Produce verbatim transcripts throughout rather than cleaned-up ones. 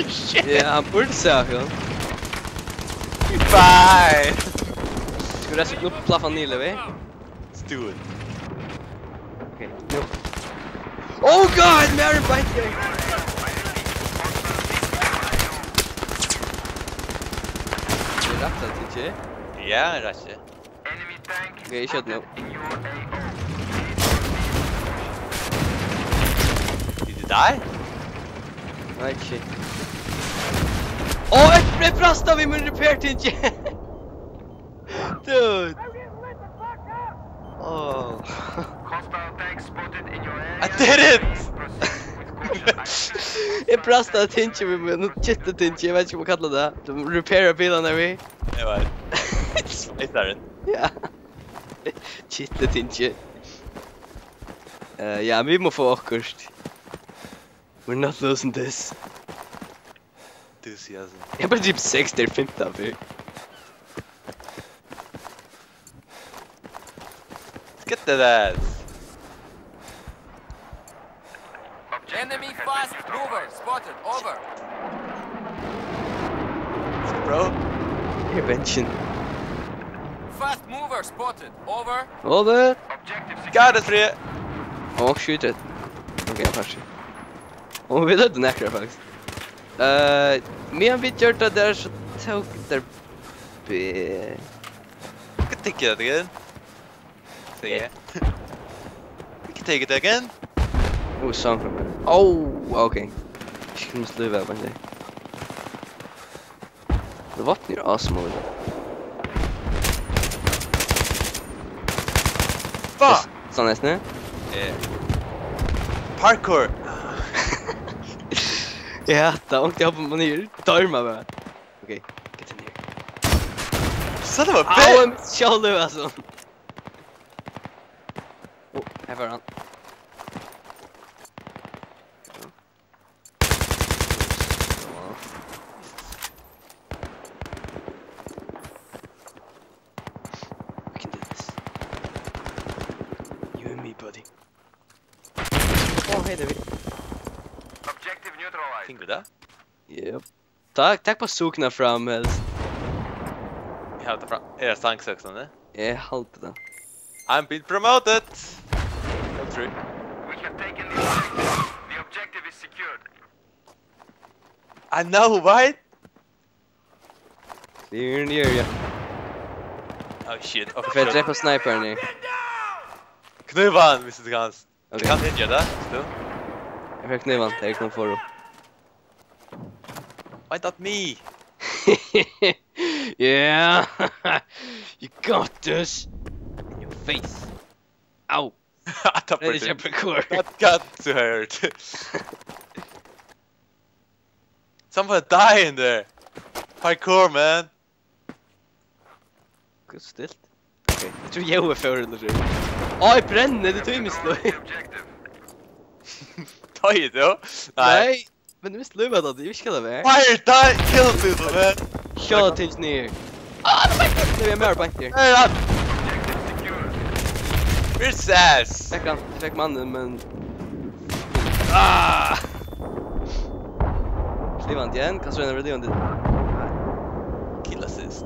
Shit. Ja, hann burdi sæð okkum. Bye. Skal eg resta upp, plaffa niður, Levi? Let's do it. Okay, nú. Oh god, Mary Bike! Er rætt at ikki? Ja, rætt. Okay, eg skjóti nú. Did you die? Nei, shit. Ó, eg, eg brast av í mín repair-tingi. Dude. Oh. I did it! Eg brast av tingi við mín kitletingi, eg veit ikki hvat man kallar tað. Tú repairar bilarnar við. Eg veit. Veitarin. Ja. Kitletingi. Eh, ja, vit mugu fáa okkurt. We're not losing this. Enthusiasm. Eg bara drip seks, tað er fimtan fyri. Get that ass. Enemy fast mover spotted. Over. Bro. Eg eri bensur. Fast mover spotted. Over. Over. Got it, free. Ó, skjut. Ok, eg fari. Ó, vit høvdu nakrar, faktiskt. Eh, meðan vit gjørdu tað har, so tóku teir B. Hvat tykkir tú, Gud? Sigi eg. Hvat tykkir tú, Gud? Ó, sann fyri meg. Ó, ok. Ikki kunnu sløva av, kanska. The weapon is awesome. Fuck! Sann, eisini? Eh. Parkour! Ja, tað er ongt, eg hoppi niður. Dorma bara. Ok, get in here. Son of a bitch! Au, eg misti sjálvur, altso. Ó, her var hann. We can do this. You and me, buddy. Ó, hey, David. Objective neutralized. Fingu tað? Yep. Tak, tak bara sukna fram, helst. Eg haldi fram. Er tað sangsøk, sånn, eh? Eg haldi tað. I'm being promoted! That's true. We have taken the objective. The objective is secured. I know, right? Clear the area. Oh shit, okay. Eg fari at drepa sniperin her. Knús hann, viss tú kanst. Ok. Eg kann hitta tað, veitst tú? Eg fekk knívan, tað er ikki nokk fyri. Why not me? Yeah! You got this! In your face! Ow! That hurt. That got to hurt. Someone die in there! Parkour, man! Hvussu stilt? Ok, eg trúði Jói fór ella so. Á, eg brenni, tað er tímislív. Tá er tað. Nei. Nei, men tú misti lív av tí, eg visti ikki hvat tað var. Fire die, kill people, man. Shot things near. Ah, tað var ikki, tað var meir beint her. Hey, up. Where's ass? Fekk hann, fekk mannin, men Ah! Livandi enn? Kanst tú royna at vera livandi? Kill assist.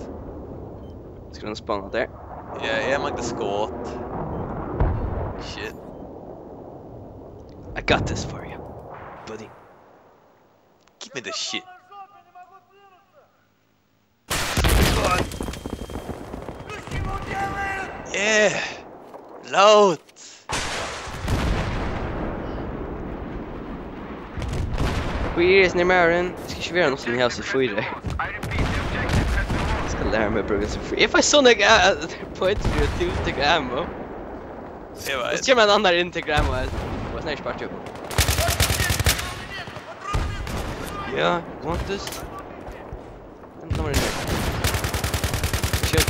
Skal hann spawna har? Ja, eg manglar skot. Shit. I got this for you, buddy. Give me the shit. Eh, load. Hví er hesin maðurin? Eg skal ikki vera nokk sum eg havi C fýra. Eg skal læra meg at brúka C fýra. Eg fái so nógv, eh, eh, points fyri at tú tekur ammo. Eg veit. Og so kemur ein annar inn, tekur ammo, og snakka ikki bara. Yeah, want this? Hann kemur inn her. Shit.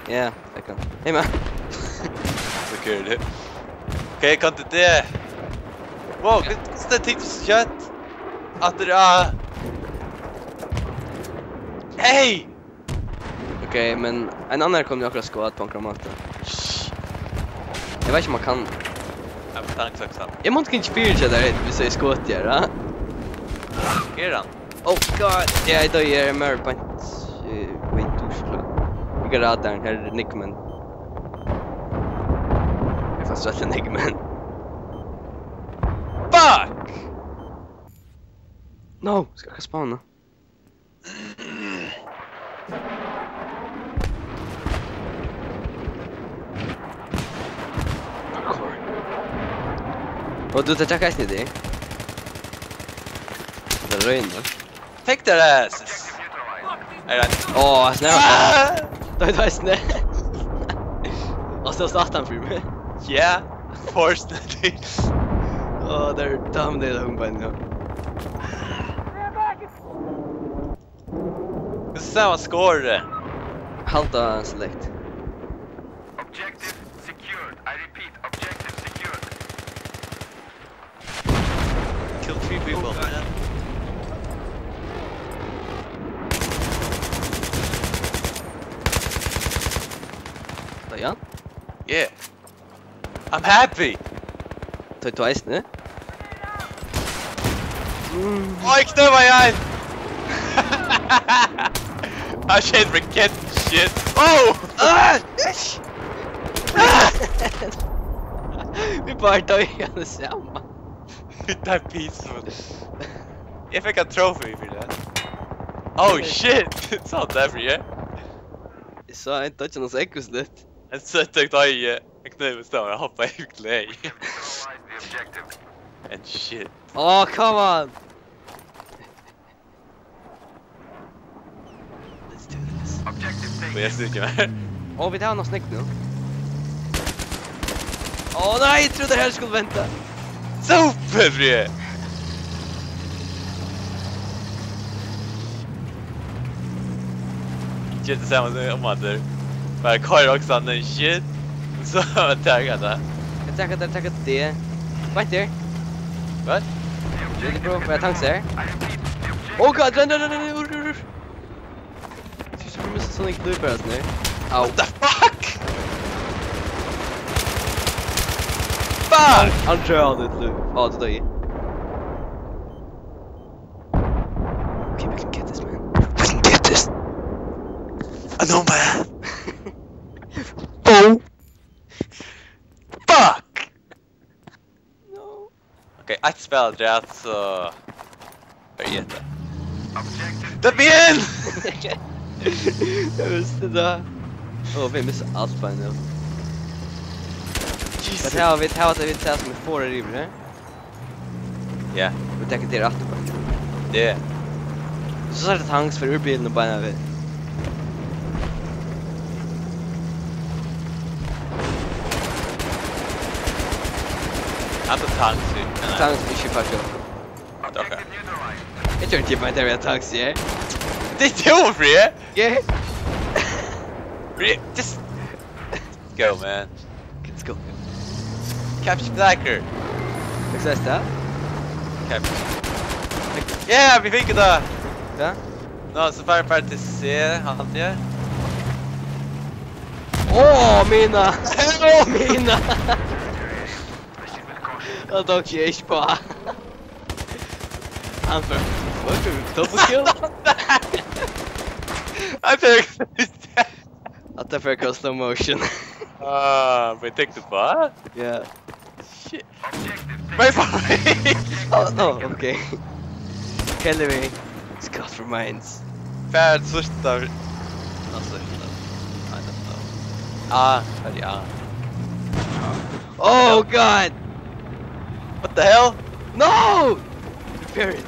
Ja, eg kann. Hey, man. So kører du. Ok, eg kann til det. Wow, hva, hva er det ting som skjøtt? At det er... Hey! Ok, men ein annar kom jo akkurát skot på akkurát måte. Eg veit ikki um man kann. Ja, men tank sagt sant. Eg mátti kanskje fire til der, hvis eg skot der, ja? Er hann? Oh god! Ja, eg doyði, eg eri meira beint, eh, beint úrslit. Eg eri radarin, her er Nickman. Eg fæ svelta Nickman. Fuck! No, skal eg spawna? Parkour. Og tú, tað tekur eisini teg. Tað er røyna. Take their asses. Alright. Åh, snap. Ah! Tað er snap. Og so satan fyri meg. Yeah, fortunately. Åh, tað er dominated hon bara nú. Hvussu sær man skorið? Halda select. Objective secured. I repeat, objective secured. Kill three people. Doyði hann? Yeah. I'm happy. Tað er tveis, ne? Oj, knøva í ein! I shit, forget shit. Oh! Ah! Vit bara doyðu saman. Vit doyðu peaceful. Eg fekk ein trophy fyri tað. Oh shit! Sá tað fyri eg. Eg sá ein doyggja so ógvusligt. Ein søtt og døy. Eg knøvi stóð og hoppaði í gleði. And shit. Oh, come on! Let's do this. Og eg styrki meg. Ó, vit hava nokk snakk nú. Ó nei, eg trúði, her skuldi venta. Super, Fríði! Ger tað sama sum umaftur. Bara koyr okkum, shit. So taka tað. Eg taka tað, taka tað. Beint her. What? Vil tú prøva at tanks her? Oh god, run, run, run, run, run, run. Sýnist sum missa Sonic lív bara sånn her. Au. What the fuck? Fuck! Hann trøð hann út lív. Á, tú doyði. Okay, we can get this, man. We can get this. I know, man. Oh. Fuck! No. Okay, eitt spæl afturat, so fari eg hetta. Let me in! Eg visti tað. Ó, vit missa alt bara nú. Jesus. Vit hava, vit hava tað, vit tað sum er for yvir her. Ja. Og taka tær aftur bara. Ja. So sært tú tanks fyri úr bilinum beinanvegin. Hatta tanks, men tanks er ikki farligt. Okay. Eg trúði ikki, at tað var tanks her. Tað er tú, Fríði. Yeah. Fríði, just go, man. Let's go. Capture Blacker. Hvat er tað? Capture. Yeah, vit fingu tað. Ja? Nå, so fara vit bara til C, haldi eg. Åh, mina! Åh, mina! Hann tók seg ikki á. Hann fer, what, double kill? Hann tók At tað fer í slow motion. Ah, but take the bar? Yeah. Shit. Wait for me! Oh, no, okay. Kill me. It's got for mines. Fær síðsta. Ná, síðsta. I don't know. Ah, fær, ja. Oh, god! What the hell? No! Repair it.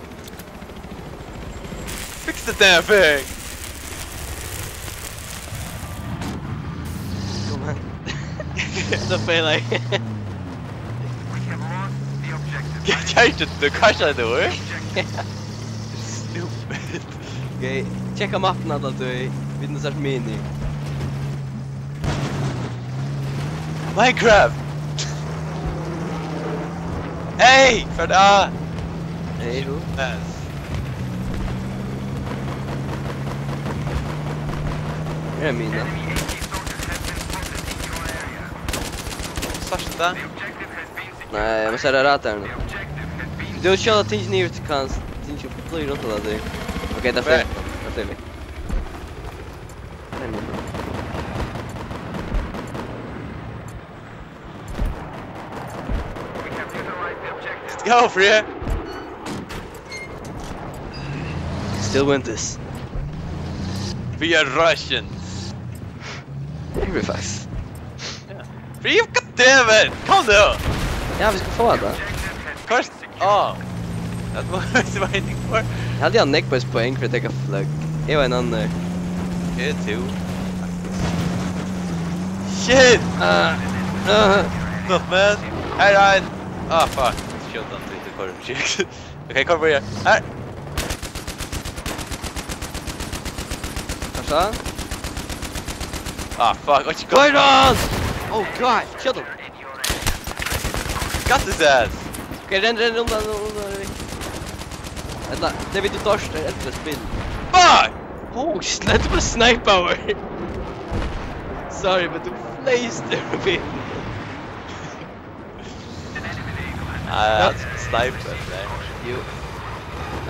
Fix the damn thing! Come on. So fail I. Get charged the crash I do, eh? Stupid. Okay, checka mappuna alla tíð. Vit nú sært mini. Minecraft! Hey, for the... Hey, who? Yes. Her er mina. Sært tú tað? Nei, eg má seta radaran. Tú skalt tingini niður til kanst, tingini Jú, flyr rundt um tað, tú. Ok, tað er fleiri. Tað er fleiri. Nei, men Go for it! Still win this. We are Russians. Every fax. Free, god damn it! Kom nu! Ja, vit skulu fáa tað. First, oh. That was my thing for. Eg haldi, eg havi nógv poeng fyri at taka fløgg. Eg og ein annar. Eg too. Shit! Uh, uh, Not man. Her er ein. Ah, fuck. Skjót hann til, til Korv. Shit. Ok, kom på her. Her. Hvat sa? Ah, fuck. What you Wait got? On! Oh god, kill him. Got his ass. Ok, renn, renn, undan, undan, undan. Ella, David, tú dodger, ella spinn. Fuck! Oh, shit, let me snipe our. Sorry, but du fløyst over mig. Ah, sniper, man. Jú.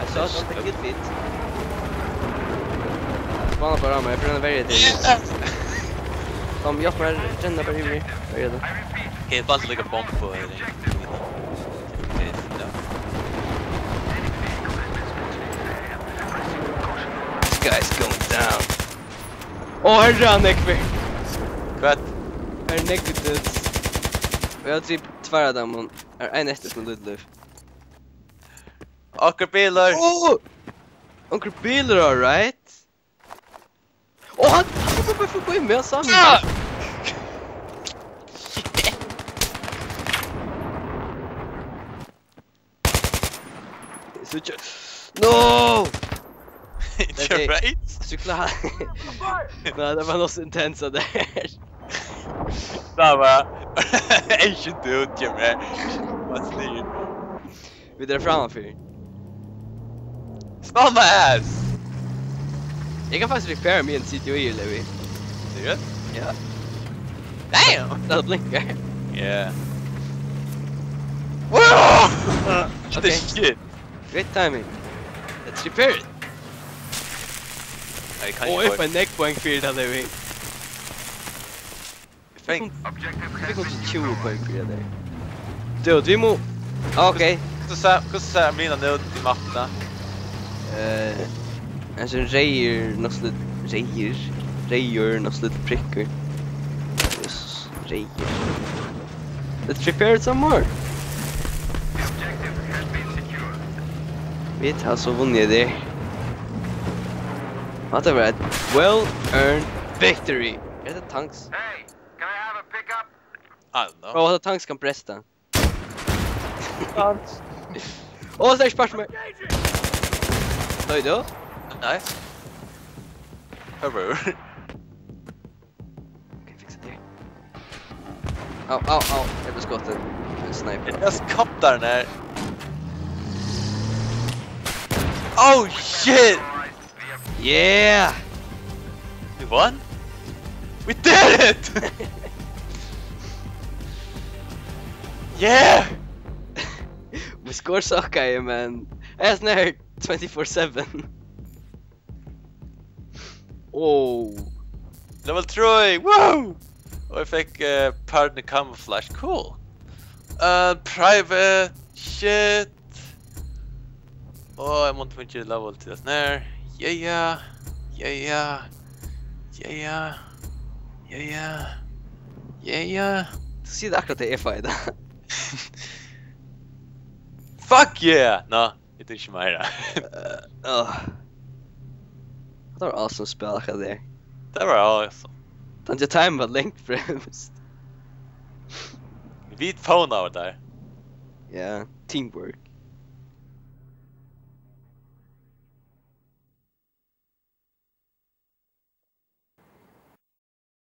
I saw something good fit. Spana bara á meg, eg prøvi at verja teg. Kom, hjálp mær, renna bara yvir. Verja tað. Hey, bara like a bomb for it. This guy's going down. Ó, her er hann, Ekvi. Hvat? Her er Ekvi, dudes. Eg har dreipið tveir av teimum. Her er ein eftir sum er lítil. Okkurt bilar! Ó! Onkur bilur, all right. Ó, hann, hann kom upp forbi meg, hann sá meg. Ah! Eg síggi. No! You're right. Sykla. Nei, tað var nokk so intenst, tað har. Tað var ancient dude, Jimmy. What's the... Vit eru frammanfyri. Smell my ass! Eg kann faktiskt repara meg ein C T O, Levi. Seriøst? Ja. Damn! Tað blinkar. Yeah. Wow! Ok. This shit. Great timing. Let's repair it. Eg kann Og ikki eg fái nógv poeng fyri tað, Levi. Feng. Eg fekk tjúgu poeng fyri tað. Dude, vit mugu... Ok. Hvussu sær, hvussu sær minan út í mappuni? Eh, ein sånn reyður, nokk so lit-, reyður, reyður, nokk so lítil prikkur. Jesus, reyður. Let's repair it some more. Vit hava so vunnið tað. Hatta var eitt well earned victory. Er tað tanks? Hey, can I have a pickup? I don't know. Bro, hatta tanks kann bresta. Tanks. Ó, tað er ikki part meg. Doyði tú? Nei. Hørru. Ok, fiksa tað. Au, au, au. Eg bleiv skotin. Ein sniper. Eg skal kappa den her. Oh shit! Yeah! We won? We did it! Yeah! We score so high, man. Eg snakka twenty-four seven. Oh. Level three, woo! Og eg fekk uh, Partner Camouflage, cool. Uh, private, shit. Og eg mátti fingið level til tað her. Yeah, yeah, yeah, yeah, yeah, yeah, yeah, yeah. Tú sigur akkurát tað eg fái tað. Fuck yeah! Nå, eg eri ikki meira. Uh, uh. Tað var awesome spæl, akkurát tað har. Tað var awesome. Tann time var langt fremst. Vit fónaðu tað. Ja, teamwork.